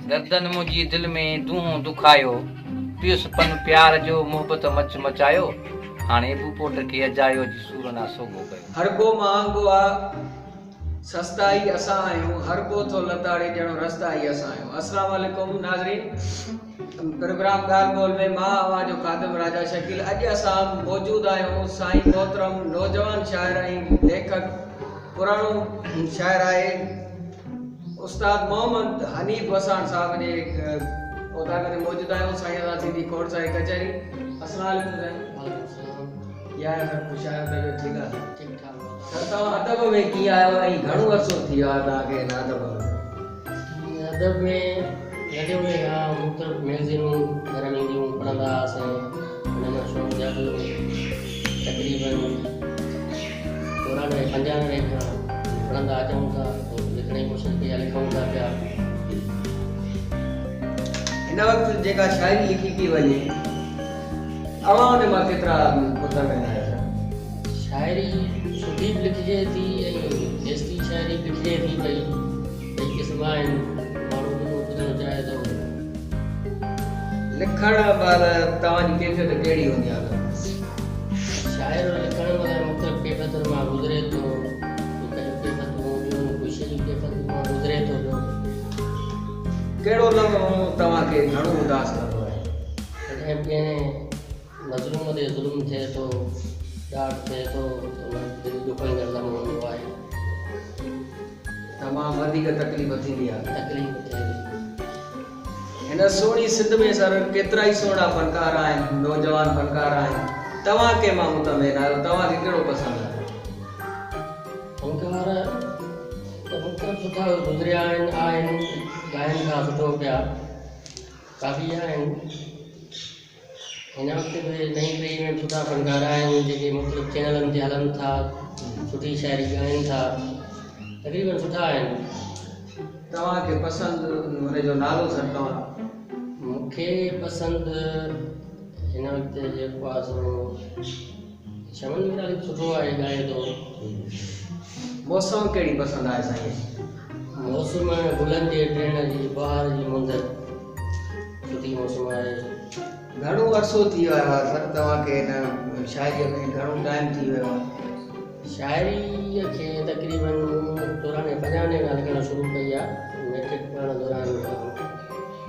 دردن منهنجي دل ۾ دونهون دکايو، پيس پن پيار جو محبت مچ مچايو، هاڻي ابو پوٽ کي اجايو جي سور نا سوگهو ڪيو. هر ڪو مهانگو آ سستا ئي اسان آهيون هر ڪو ٿو لتاڙي ڄڻو رستا ئي اسان آهيون السلام عليڪم ناظرين پروگرام ڳالهه ٻولهه ۾ مان اوهان جو خادم راجا شڪيل اڄ اسان موجود آهيون سائين محترم نوجوان شاعر ۽ ليکڪ پراڻو شاعر آهي استاد محمد حنيف وساڻ صاحب جي اوطاق تي موجود آهيون سائين سان ٿيندي کوڙ ساري ڪچهري السلام عليڪم سائين. وعليڪم السلام. ڪيئن آهيو سر خوش آهيو طبيعت ٺيڪ آهي؟ ٺيڪ ٺاڪ. سر توهان ادب ۾ ڪيئن آيو ۽ گهڻو عرصو ٿي ويو آهي توهان کي هن ادب ۾؟ ادب ۾ ننڍي هوندي کان مختلف ميگزينون گهر ۾ اينديون پڙهندا هئاسين ان مان شوق جاڳيو تقريبن 94 95 کان پڙهندا اچون ٿا ۽ لکڻ جي ڪوشش ڪئي آهي لکون ٿا پيا. هن وقت جيڪا شاعري لکي پئي وڃي اوهان ان مان ڪيترا مطمئن آهيو سر؟ شاعري سٺي به لکجي ٿي ۽ ديسي شاعري به لکجي ٿي پئي ٻئي قسم آهن ماڻهو جيڪو ٻڌڻ چاهي ٿو. لکڻ مهل توهان جي ڪيفيت ڪهڙي هوندي آهي؟ شاعر لکڻ مهل مختلف ڪيفيتن مان گذري ٿو، دک جون ڪيفيتون هونديون آهن، خوشيء جون ڪيفيتن مان گذري ٿو پيو. ڪهڙو لمحو توهان کي گهڻو اداس ڪندو آهي؟ جڏهن به ڪنهن مظلوم تي ظلم ٿئي ٿو، ڏاڍ ٿئي ٿو ته ان دل ڏکوئيندڙ لمحو هوندو آهي. تمام وڌيڪ تڪليف ٿيندي آهي. تڪليف ٿئي ٿي. هن سهڻي سنڌ ۾ سر ڪيترائي سهڻا فنڪار آهن، نوجوان فنڪار آهن، توهان ڪنهن مان مطمئن آهيو، توهان کي ڪهڙو پسند آهي؟ فنڪار ته مختلف سٺا گذريا آهن، آهن، ڳائن ٿا سٺو پيا، ڪافي آهن. هن وقت به نئين ٽهي ۾ به سٺا فنڪار آهن جيڪي مختلف چينلن تي هلن ٿا سٺي شاعري ڳائن ٿا تقريبن سٺا آهن. توهان کي پسند ان جو نالو سر توهان. مون کي پسند هن وقت جيڪو آهي سو شمن ميرالي به سٺو آهي ڳائي ٿو. موسم ڪهڙي پسند آهي سائين. موسم گلن جي ٽڙڻ جي بهار جي مند. سٺي موسم آهي. گهڻو عرصو ٿي ويو آهي سر توهان کي هن شاعريء ۾ گهڻو ٽائيم ٿي ويو آهي. شاعريء کي تقريبن مون 94 95 کان لکڻ شروع ڪئي آهي. ميٽرڪ پڙهڻ دوران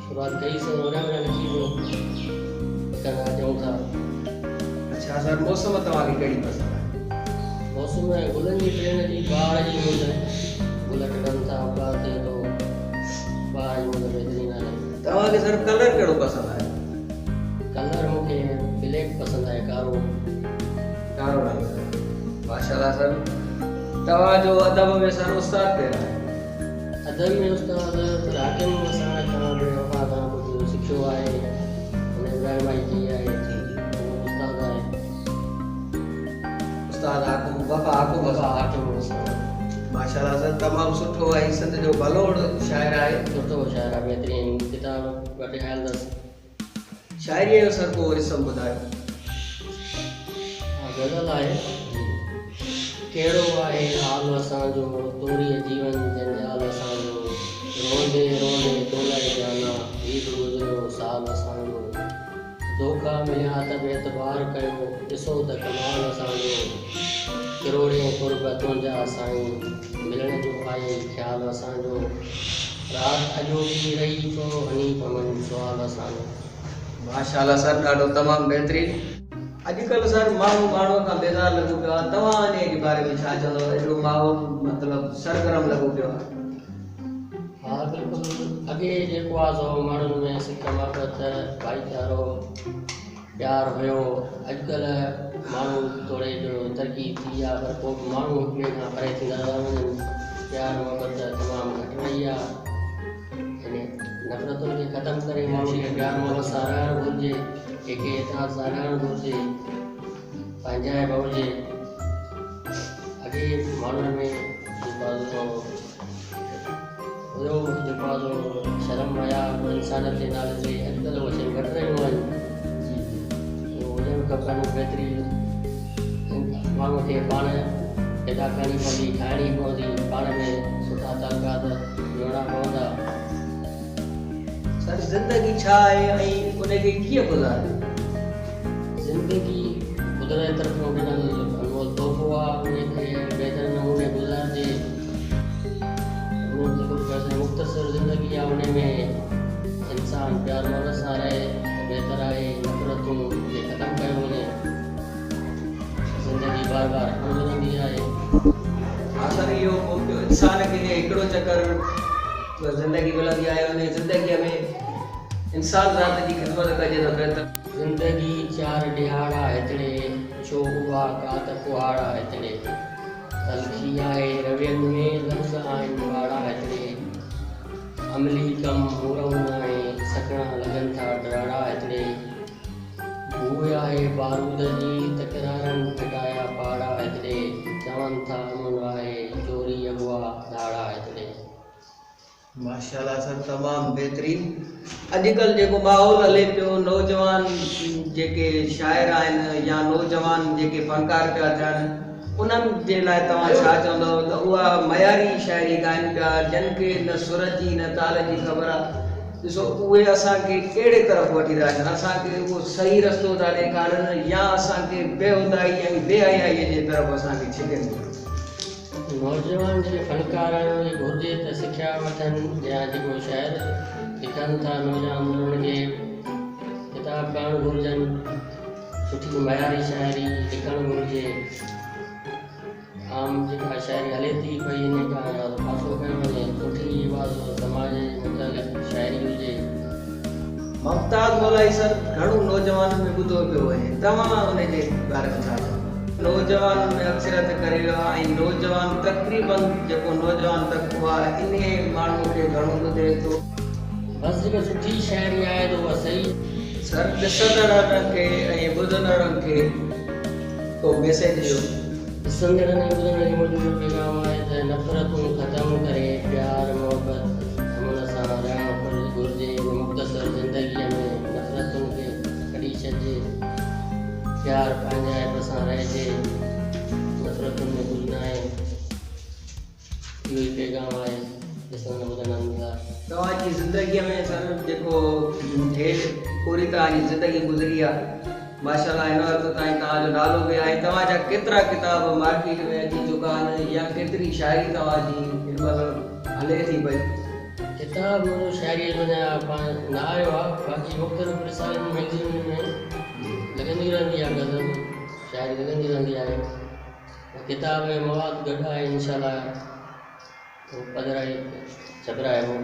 شروعات ڪئي سين هوريان هوريان لکي پيو لکندا اچون ٿا. اڇا سر موسم توهان کي ڪهڙي پسند آهي؟ موسم گلن جي ٽڙڻ جي بهار جي مند گل ٽڙن ٿا بهار ٿئي ٿو. بهار جي مند بهترين آهي. توهان کي سر ڪلر ڪهڙو پسند آهي؟ ڪلر مون کي بليڪ پسند آهي ڪارو. ڪارو رنگ سر ماشاءالله سر توهان جو ادب ۾ سر استاد ڪير آهي؟ ادب ۾ استاد سر حاڪم وساڻ کان به وفا کان ڪجهه سکيو آهي هن به رهنمائي ڪئي آهي اهو استاد آهي. استاد حاڪم وفا حاڪم وفا حاڪم وساڻ. ماشاءالله سر تمام سٺو ۽ سنڌ جو ڀلوڙ شاعر آهي. سٺو شاعر آهي بهترين ڪتاب ٻه ٽي آيل اٿس. شاعريء جو سر ڪو اسم ٻڌايو. ها غزل آهي. ڪهڙو آهي حال اسان جو توريء جيون جنجال اسان جو روئندي روئندي تو لاء جانا هي به گذريو سال اسان جو. دوکا مليا ته به اعتبار ڪيو، ڏسو ته ڪمال اسان جو. ڪروڙين قرب تنهنجا سائين، ملڻ جو آيئي خيال اسان جو. رات اڄوڪي رهي ٿو حنيف من سوال اسان جو. ماشاءالله سر ڏاڍو تمام بهترين. اڄڪلهه سر ماڻهو ماڻهو کان بيزار لڳو پيو آهي توهان انهي جي باري ۾ ڇا چوندو ايڏو ماحول مطلب سرگرم لڳو پيو آهي. ها بلڪل اڳي جيڪو آ سو ماڻهن ۾ سڪ محبت ڀائيچارو پيار هيو اڄڪلهه ماڻهو توڙي جو ترقي ٿي آ پر پوء به ماڻهو هڪ ٻئي کان پري ٿيندا ٿا وڃن پيار محبت تمام گهٽ رهي آ يعني نفرتن کي ختم ڪري ماڻهن کي پيار محبت سان رهڻ گهرجي ايڪي اتحاد سان رهڻ گهرجي پنهنجائپ هجي اڳي ماڻهن ۾ جيڪو آ سو هيو جيڪو آ سو شرم حيا انسانيت جي نالي تي اڄڪلهه اهي شيون گهٽ رهيون آهن اهو هجڻ کپن بهتري ماڻهو کي پاڻ پيدا ڪرڻي پوندي ٺاهڻي پوندي پاڻ ۾ سٺا تعلقات جوڙڻا پوندا. سر زندگي ڇا آهي ۽ ان کي ڪيئن گذارجي؟ زندگي قدرت جي طرفون ڏنل انمول تحفو آهي، ان کي بهتر نموني گذارجي. ان جيڪو اسان جي مختصر زندگي آهي ان ۾ انسان پيار محبت سان رهي ته بهتر آهي، نفرتون کي ختم ڪيو وڃي. زندگي بار بار ڪونه ملندي آهي. ها سر اهو موقعو انسان کي هڪڙو چڪر زندگي ملندي آهي ان زندگي ۾ انسان ذات جي خدمت ڪجي ته بهتر. زندگي چار ڏهاڙا هتڙي، ڇو اها ڪات ڪهاڙا هتڙي. تلخي آهي روين ۾، لفظ آهن ٻاڙا هتڙي. عملي ڪم مورئون ناهي، سکڻا لڳن ٿا ڊراڙا هتڙي. بوء آهي بارود جي، تڪرارن ڦٽايا پاڙا هتڙي. چون ٿا امن آهي، چوري اغوا ڌاڙا هتڙي. ماشاءالله سر تمام بهترين اڄڪلھ جيڪو ماحول هلي پيو نوجوان جيڪي شاعر آهن يا نوجوان جيڪي فنڪار پيا ٿين انهن جي لاء توهان ڇا چوندؤ ته اها معياري شاعري ڳائن پيا جن کي نه سر جي نه تال جي خبر آهي ڏسو اهي اسان کي ڪهڙي طرف وٺي ٿا اچن اسان کي اهو صحيح رستو ٿا ڏيکارن يا اسان کي بيهودائي ۽ بي حيائي جي طرف اسان کي ڇڪين ٿا. نوجوان جيڪي فنڪار آهن انهن کي گهرجي ته سکيا وٺن يا جيڪو شاعر لکن ٿا نوجوان انهن کي ڪتاب پڙهڻ گهرجن سٺي معياري شاعري لکڻ گهرجي عام جيڪا شاعري هلي ٿي پئي ان کان پاسو ڪيو وڃي سٺي سماج جي متعلق شاعري هجي. ممتاز مولائي سر گهڻو نوجوانن ۾ ٻڌو پيو وڃي توهان ان جي باري ۾ ڇا چوندا. نوجوانن ۾ اڪثريت ڪري ويو آهي ۽ نوجوان تقريبن جيڪو نوجوان طبقو آهي انهي ماڻهو کي گهڻو ٻڌي ٿو. بس جيڪا سٺي شاعري آهي ته اها صحيح. سر ڏسندڙن کي ۽ ٻڌندڙن کي ڪو ميسيج ڏيو. ڏسندڙن ۽ ٻڌندڙن کي منهنجو اهو پيغام آهي ته نفرتون ختم ڪري پيار محبت امن سان رهڻ گهرجي هن مختصر زندگيء ۾ نفرتن کي ڪڍي ڇڏجي پيار پنهنجائپ سان رهجي نفرتن ۾ ڪجهه ناهي. اهو ئي پيغام آهي ڏسندڙن ٻڌندڙن لاء. توهان جي زندگيء ۾ سر جيڪو هي پوري توهان جي زندگي گذري آ ماشاء الله هن وقت تائين توهان جو نالو به آهي توهان جا ڪيترا ڪتاب مارڪيٽ ۾ اچي چڪا آهن يا ڪيتري شاعري توهان جي هن مهل هلي ٿي پئي. ڪتاب منهنجو شاعريء جو اڃا پاڻ نه آيو آ باقي مختلف رسالن مئگزينن ۾ لڳندي رهندي آ غزل شاعري لڳندي رهندي آهي. ڪتاب ۾ مواد گڏ آهي انشاء الله پڌرائي ڇپرائبو.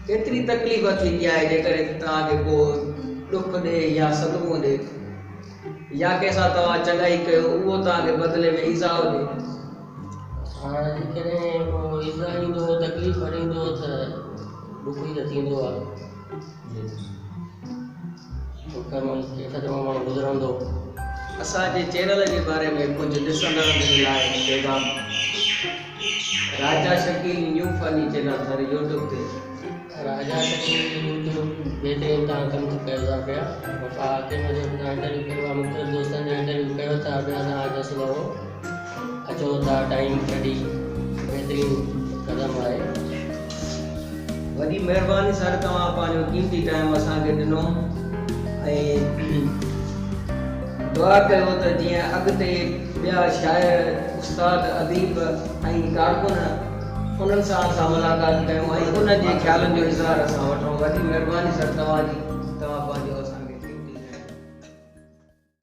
ڪيتري تڪليف ٿيندي آهي جيڪڏهن توهان کي ڪو ڏک ڏي يا صدمو ڏي يا ڪنهن سان توهان چڱائي ڪيو اهو توهان کي بدلي ۾ ايذاء ڏي. ها جيڪڏهن ڪو ايذاء ايندو تڪليف ڏيندو ته ڏک ئي ته ٿيندو آهي. اسان جي چينل جي باري ۾ ڪجهه ڏسندڙن جي لاء پيغام. Raja Shakeel new funny channel sir YouTube تي. راجا شڪيل يوٽيوب بهترين توهان ڪم ڪيو ٿا پيا وفا حاڪم جو به توهان انٽرويو ڪيو آهي مختلف دوستن جو انٽرويو ڪيو ٿا پيا توهان جس لهو اچو ٿا ٽائيم ڪڍي بهترين قدم آهي. وڏي مهرباني سر توهان پنهنجو قيمتي ٽائيم اسان کي ڏنو ۽ دعا ڪيو ته جيئن اڳتي ٻيا شاعر استاد اديب ۽ ڪارڪن انهن سان اسان ملاقات ڪيون ۽ انهن جي خيالن جو اظهار اسان وٺون وڏي مهرباني سر توهان جي.